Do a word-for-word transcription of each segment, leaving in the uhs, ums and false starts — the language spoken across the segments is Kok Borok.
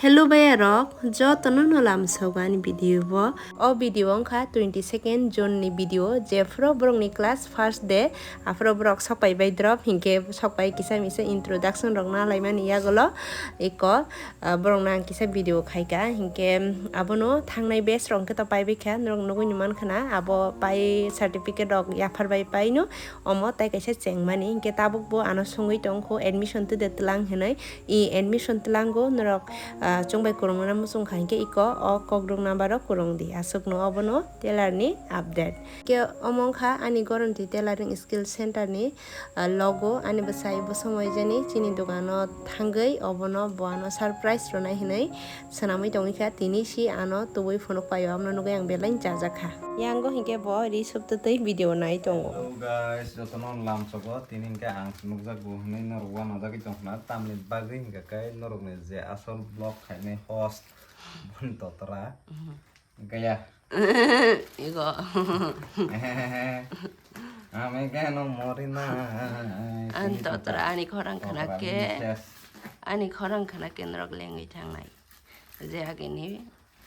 Hello bhaiya rok, jotono no lamsogo ani video bo. O video wngkha twenty second June ni video, jephuru borokni class first day, aphuru borok sokpai bai drop, hinkhe sokpai kisa misa introduction rok nalaimani yagulo eko, ah, borokno ang kisa video khaika, hinkhe abono thangnai batch rok hinkhe to paibaikha, norok nugui ni mankha na, abo pai certificate rok yaphar bai paino, omo tai kaisa chengmani, hinkhe tabuk bo ano songwi tongkho admission tide tlang hinwi, i admission tlango norok, ah, chwngbai kwrwngna muchungkha hinkhe iko o kokdruk number o kwrwngdi, aswkno obono tailor ni update. Khe omo wngkha ani Goronti Tailoring Skill Center ni, ah, logo, ani bwsai bosom waijani chini dogano thangwi obono bo ano surprise rwnai hinwi swnamwi tongwi kha, tini si ano tubui phunuk paio, amno nugui ang belai chajakha. Yango hinkhe bo ri subtwtwi video nai tongo. Hello guys, jotono lamsogo, tini hinkhe ang nukjakgo hinwi norok uanajagwi tongkhna, tamni bagwi hinkhe khe norokni je asol vlog khainai host boni totra. Mhm. Gaya. Igo. Ame gano mori na. Ani totra ani khorang khna khe, ani khorang khna khe norok lengwi thangnai. Je agini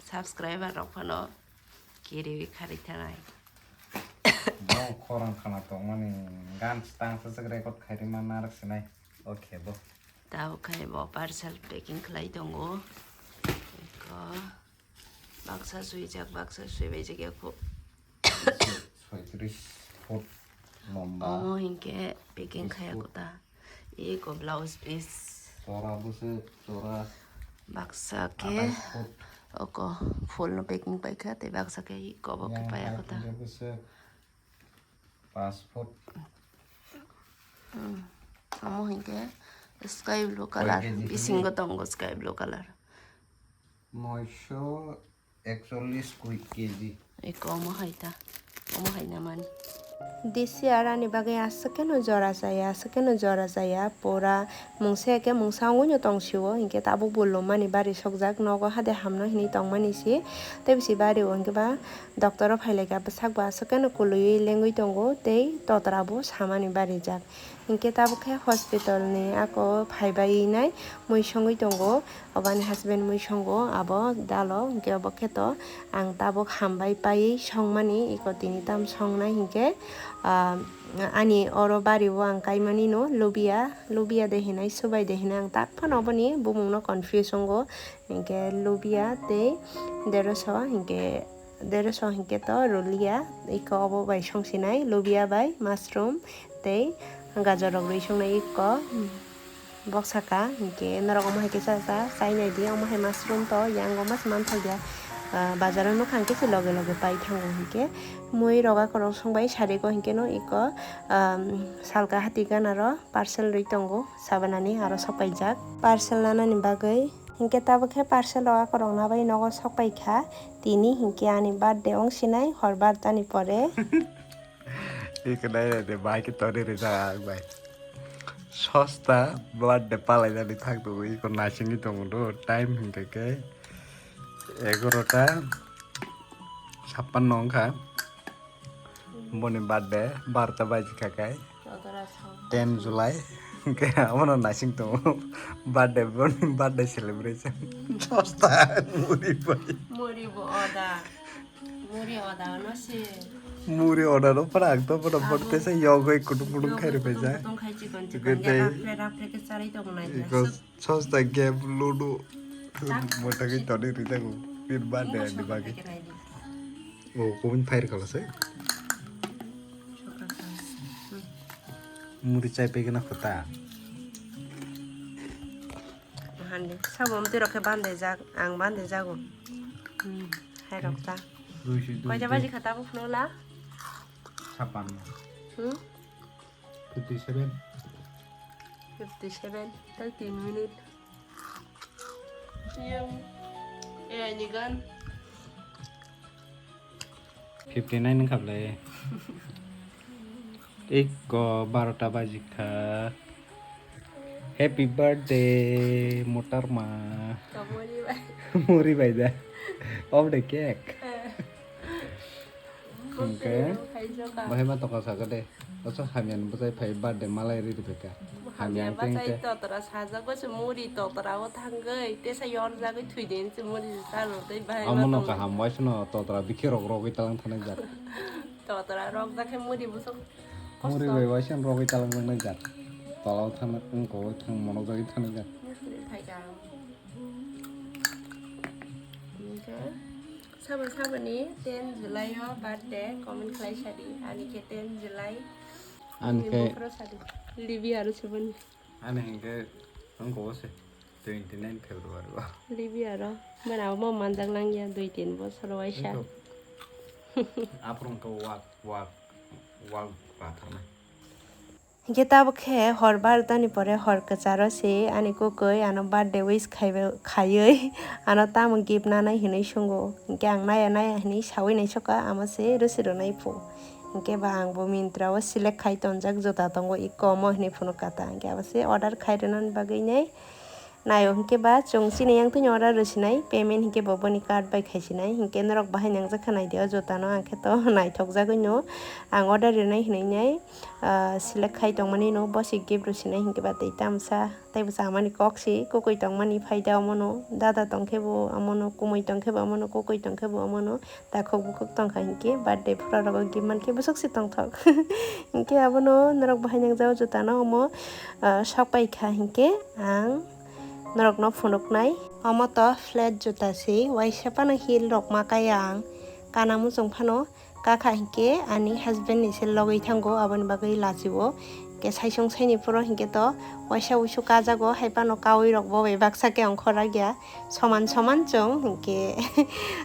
subscriber rok phano kiriwi kharwi thanai. Bo khorang khna tongmani gan stang sa record khairima narak sinai. Okay bo. Tabo khai bo parcel packing khlai tongo. Eko. Baksa swijak, baksa swibaijak ya kho. Soitris foot lomba. Omo hinkhe packing khaya kota. Eko blouse piece. Chora bwswk, chora. Baksa khe athais foot. Oko full no packing paikha, tei baksa khe eko bo khe paya kota. Yang hai khe bwswk. Pas foot. Hmm. Omo hinkhe sky blue colour, bisingo tongo sky blue colour. Noisho ekchollis kg. Eko omo hai ta, omo hai na mani. This year ani bagwi aswk kheno jora chaya, aswk kheno jora chaya, pura mungsa khe mungsa wngwi no tong sio, hinkhe tabuk bo lomani bari sokjak, nogo hade hamno hinwi tongmani se, tei bisi bari o hinkhe ba doctor o phailaikha, bwsak bo aswk kheno kwlwiwi lengwi tongo tei totra bo samani barijak. Hinkhe tabuk khe hospital ni ako phaibai nai mui songwi tongo, obani husband mui songo abo dalo, hinkhe obo khe to ang tabuk hambai paiwi songmani, iko tini tam songnai hinkhe, ah, ani oro bari o ang kaimani no lubia, lubia de hinai, subai de hinai, ang tak phano oboni bumung no confuse wngo. Hinkhe lubia tei deroso, hinkhe deroso hinkhe to rulia, iko obo bai songsinai lubia bai mushroom tei gajor rok rwi songnai iko. Bok saka hinkhe norok omo hai khe cha cha chai nai di, omo hai mushroom to yango mas manthok ya, ah, bazar o nukha hinkhe se loge loge pai thango hinkhe mui roga korok songbai sari go hinkhe no iko, ah, salka hati gana ro parcel rwi tongo sabanani aro sopaijak parcel nanani bagwi. Hinkhe tabuk khe parcel rok akorokna bai nogo sokpai kha. Tini hinkhe ani birthday wng sinai, hor birthday ni pore. Iko nai nai de bai khe tori rijak ang bai. Sosta birthday palai nani thang tongo, iko naisingwi tongo do, time hinkhe khe egarota sappanno wngkha. Boni birthday barota baji kha kai. Ten July. Hinkhe abono naising tongo. Birthday, boni birthday celebration. Sosta muri bai. Muri bo oda. Muri oda no se. Muri oda no pora ang to pora pora tesa yogo kutung kutung khai rw paisa. Kutung khai chikon chikon. Rapre rapre khe charai tongo nai. Sosta game ludo. Motagwi toni rwjago. Pin ba de ani bagwi. O kubun fire khala se. Muri chai pegena kota. Hande sabo mtwi rok khe bande jak, ang bande jago. Hmm, hai rok ta. Kaita baji kha tabuk phunula? Sapan. Hmm? Fifty seven. Fifty seven. Tai tin minute. Yang. Eh, ini kan. Fifty nine wngkha ble. Iko barota baji kha. Happy birthday, Mutarma. Kamori bai. Muri bai da. Of the cake. Eh. Oke. Bahai ma tokha saka de. Oso hamya ni bwsai phai birthday malai ri rwkha. Hamya Hamya teng bachai te. Totra sajak bachai muri totra o thangwi tesa yorjagwi thwidin se muri se chalo tei bahai Amo no watong. Kaham waisa no totra bikhe rok rogwi talang thanai jak. Totra rok jakhe muri bwswk Muri kosto. Bai waisa no rogwi talang jak. Tola o thang wngko thang mono jagwi thanai jak. Mistri phaikha. Hingke sabo saboni ten July o birthday comment khlai sadi ani khe ten July. Ani khe Libya ro saboni. Ani hingke wngko se twenty nine February o. Libya ro. Mana abo manjak langya dui tin bosor waisa. Aprung to wak wak wak pathar na. Hingke tabuk khe hor barota ni pore hor kwcharo se ani kukui ano birthday wish khaiwi khaiwi ano tamo gift nanai hinwi sungo. Hingke ang naya naya hinwi sawi naisoka amo se rwsi rwnai phu. Hingke ba ang bo Myntra o select khai tonjak juta tongo iko omo hinwi phunuk kha ta. Hingke abo se order khai rwnani bagwi nai. Naio hingke ba chwng chini yang tini order rwsinai, payment hingke bo boni card bai khaisinai, hingke norok bahai nangjak kha naidi o juta no, ang khe to naithok jagwi no ang order rinai hinui nai, ah, select khai tongmani no bosi gift rwsinai hingke ba tei tamsa tei bwsa hamani kok si kukui tongmani phaida omono, dada tongkhe bo omono, kumui tongkhe bo omono, kukui tongkhe bo omono, takhuk bukhuk tongkha hingke birthday phura rogo gift mankhe bwswk se tongthok. Hingke abono norok bahai nangjak o juta no omo, ah, sok pai kha hingke ang norokno phunuknai. Omo to flat juta se, waisa phano heel rok ma kaya ang. Kana muchung phano kakha hinkhe ani husband ni se logwi thango, aboni bagwi lachio. Hinkhe saisung saini phuru hinkhe to waisa wuisu kajago, hai phano kaui rok bo bai baksa khe ongkhor rakya. Soman soman chwng hinkhe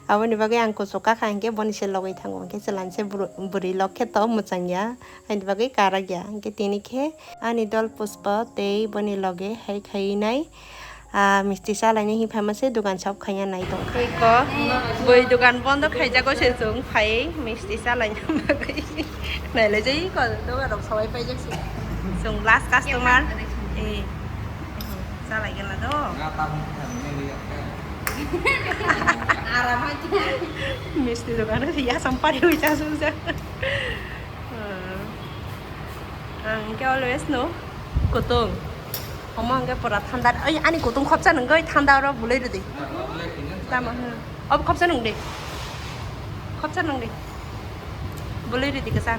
aboni bagwi ang kuchuk kakha hinkhe boni se logwi thango, hinkhe chwla ni se bwrwi lok khe to mwchang ya. Haini bagwi karak ya. Hingke tini khe ani dol Pushpa tei boni loge hai khai nai, ah, misti chalaini himphai ma se dogan sop khaiya nai tong kha. Eko, boi dogan bondo khaijago se chwng phai misti chalaina bagwi. Nailai jai ko dogan rok sawai paijak se. Chwng last customer. Eh, chalai gana do. Misti dogan ya sampari hui cha sung sa. Ang hingke always no kutung. Omo hingke pura thanda. Ai, ani kutung khopsa nungoi thanda oro bulai rwdi. Tamo, hmm. Ob khopsa nungdi. Khopsa nungdi. Bulai rwdi kasa.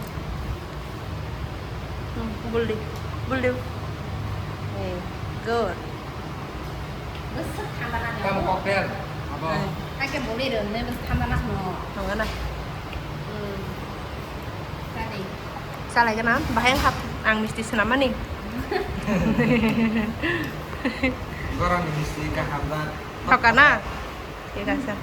Hmm, buldi. Buldi. Eh, good. Bwswk thanda nang. Tamo cocktail. Abo. Hai khe bulai rwne bwswk thanda nang no. Thangana. Hmm. Tadi. Salai gana, bahai hap, ang misti swnamani. Gorong misti kaham da. Thokana? Thik ase.